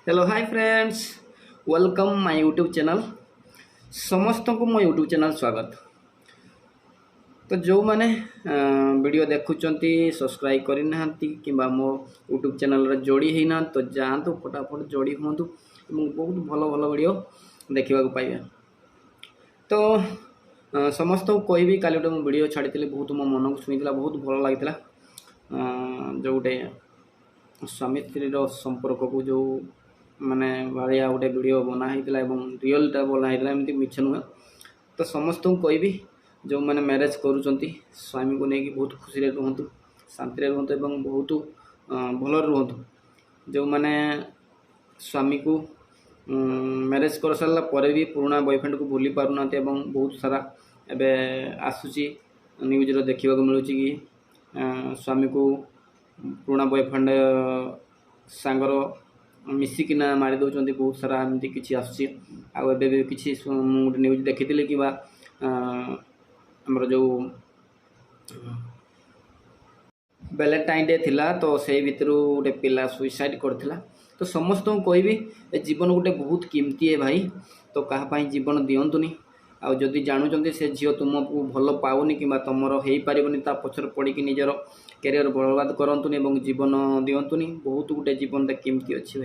Hello, hi friends, welcome my YouTube channel. ସମସ୍ତଙ୍କୁ ମୋ YouTube channel ସ୍ୱାଗତ। ତ ଯେଉଁମାନେ ଭିଡ଼ିଓ ଦେଖୁଛନ୍ତି, ସବସ୍କ୍ରାଇବ୍ କରିନାହାନ୍ତି କିମ୍ବା ମୋ ୟୁଟ୍ୟୁବ୍ ଚ୍ୟାନେଲ୍ରେ ଯୋଡ଼ି ହେଇନାହାନ୍ତି, ତ ଯାଆନ୍ତୁ, ଫଟାଫଟ ଯୋଡ଼ି ହୁଅନ୍ତୁ ଏବଂ ବହୁତ ଭଲ ଭଲ ଭିଡ଼ିଓ ଦେଖିବାକୁ ପାଇବେ। ତ ସମସ୍ତଙ୍କୁ କହିବି, କାଲି ଗୋଟେ ମୁଁ ଭିଡ଼ିଓ ଛାଡ଼ିଥିଲି, ବହୁତ ମୋ ମନକୁ ଛୁଇଁଥିଲା, ବହୁତ ଭଲ ଲାଗିଥିଲା। ଯେଉଁ ଗୋଟେ ସ୍ୱାମୀ ସ୍ତ୍ରୀର ସମ୍ପର୍କକୁ ଯେଉଁ ମାନେ ଭଳିଆ ଗୋଟେ ଭିଡ଼ିଓ ବନା ହେଇଥିଲା ଏବଂ ରିଅଲ୍ଟା ବନା ହେଇଥିଲା, ଏମିତି ମିଛ ନୁହେଁ। ତ ସମସ୍ତଙ୍କୁ କହିବି, ଯେଉଁମାନେ ମ୍ୟାରେଜ୍ କରୁଛନ୍ତି, ସ୍ୱାମୀକୁ ନେଇକି ବହୁତ ଖୁସିରେ ରୁହନ୍ତୁ, ଶାନ୍ତିରେ ରୁହନ୍ତୁ ଏବଂ ବହୁତ ଭଲରେ ରୁହନ୍ତୁ। ଯେଉଁମାନେ ସ୍ୱାମୀକୁ ମ୍ୟାରେଜ୍ କରିସାରିଲା ପରେ ବି ପୁରୁଣା ବୟଫ୍ରେଣ୍ଡକୁ ଭୁଲି ପାରୁନାହାନ୍ତି ଏବଂ ବହୁତ ସାରା ଏବେ ଆସୁଛି, ନ୍ୟୁଜ୍ରେ ଦେଖିବାକୁ ମିଳୁଛି କି ସ୍ୱାମୀକୁ ପୁରୁଣା ବୟଫ୍ରେଣ୍ଡ ସାଙ୍ଗର ମିଶିକିନା ମାରି ଦେଉଛନ୍ତି, ବହୁତ ସାରା ଏମିତି କିଛି ଆସୁଛି। ଆଉ ଏବେ ବି କିଛି ମୁଁ ଗୋଟେ ନ୍ୟୁଜ୍ ଦେଖିଥିଲି କିମ୍ବା ଆମର ଯେଉଁ ଭ୍ୟାଲେଣ୍ଟାଇନ୍ ଡେ ଥିଲା, ତ ସେଇ ଭିତରୁ ଗୋଟେ ପିଲା ସୁଇସାଇଡ଼୍ କରିଥିଲା। ତ ସମସ୍ତଙ୍କୁ କହିବି, ଏ ଜୀବନ ଗୋଟେ ବହୁତ କିମ୍ତି ଏ ଭାଇ, ତ କାହା ପାଇଁ ଜୀବନ ଦିଅନ୍ତୁନି। ଆଉ ଯଦି ଜାଣୁଛନ୍ତି ସେ ଝିଅ ତୁମକୁ ଭଲ ପାଉନି କିମ୍ବା ତୁମର ହେଇପାରିବନି, ତା ପଛରେ ପଡ଼ିକି ନିଜର କ୍ୟାରିୟର ବର୍ବାଦ କରନ୍ତୁନି ଏବଂ ଜୀବନ ଦିଅନ୍ତୁନି। ବହୁତ ଗୋଟେ ଜୀବନଟା କିମ୍ତି ଅଛି ଭାଇ।